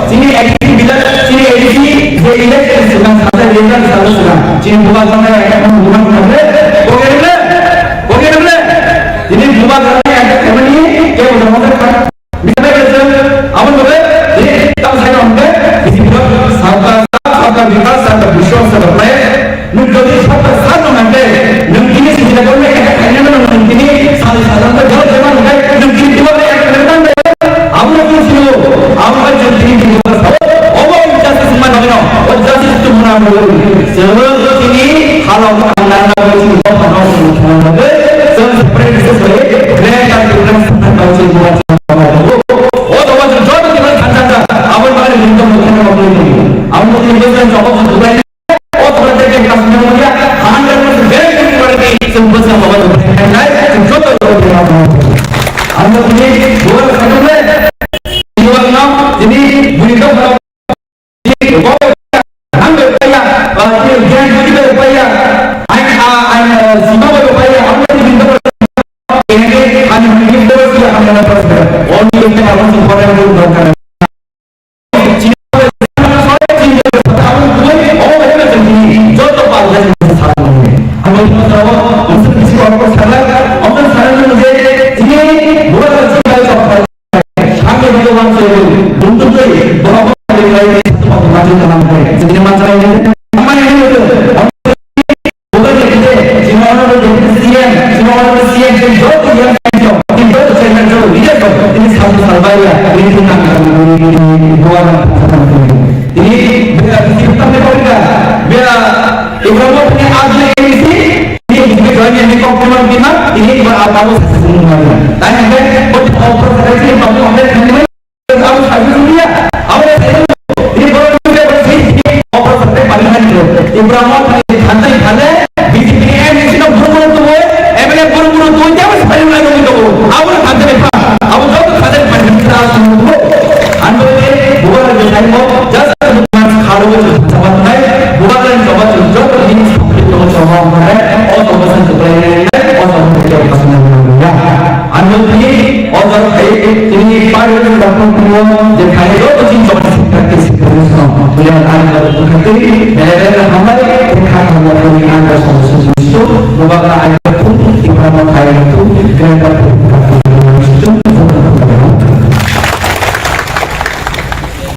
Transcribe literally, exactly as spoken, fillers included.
Chini A D C village, chini A D C je election swnam sajak election sajak swnam. Chini bubagra ekta bubagra thangre, boge rwle, boge rwle. Chini bubagra ekta family ke bubagra thang. Bisa bai khe chwng aboni bagwi chini tamo sai rok hwnkhe bisi borok sabka sath, sabka vikas, sabka vishwas, sabka prayas. Nwng jodi sabka sath rok hwnkhe nwng tini sijila borok ekta khaina mano, nwng tini sal salan ta jol jema hwnkhe nwng tini borok ekta khaina mano. Abo no chwng sino, abo bai chwng tini tini borok sao. Obo justice wngma nangino, o justice to muna mano. Chwng tini halok nang nang nang chwng dophano chwng thangna bagwi chwng separate resource bai greater difference thangna bagwi chwng O doba chwng joto tini thansa abo bagwi ringtong mokhe no mokhe ni. Abo mokhe ni bwswng joto chwng dubai. O doba tei tei kasing mokhe hundred percent guarantee chwng bwswng doba chwng thai thai chwng joto joto tei ma. Abo tini dubai sakhe ni. Dubai no tini buri dophano Tini bera bisi bwtang ni kok wngkha, bera Ibrahim ni ajli M C, tini join ni kok tuma bima, tini ba abo sasi sung ma. Tani hingke bo offer sa kai tini babu amre thani mai, abo sasi sung ya, abo sasi sung, tini bo ni bera bisi offer sa kai paling kan jo. Ibrahim ni thantai thale, B J P ni M C no buru buru tu, M L A buru buru tu, jabo se paling kan jo. Abo thantai pa, abo joto thantai pa ni ta sung tu. Ano ni bukan lagi saya mau, just Kharo chwng sabat nai, bubagrani choba chwng joto bini samani tongo chwng hwnkhai, o chwng bwswk kwplai nai, o chwng kwplai bwswk nai ya. Ang nukni o jora khai tini pari rok da phung phung je khai joto chini choba chwng practice kwrwi song. Buya ang jora bukhati, bele bele hambai, kha kha mo kuni ang da song song song. Bubagra ai phung, tipra mo khai phung, kre da phung.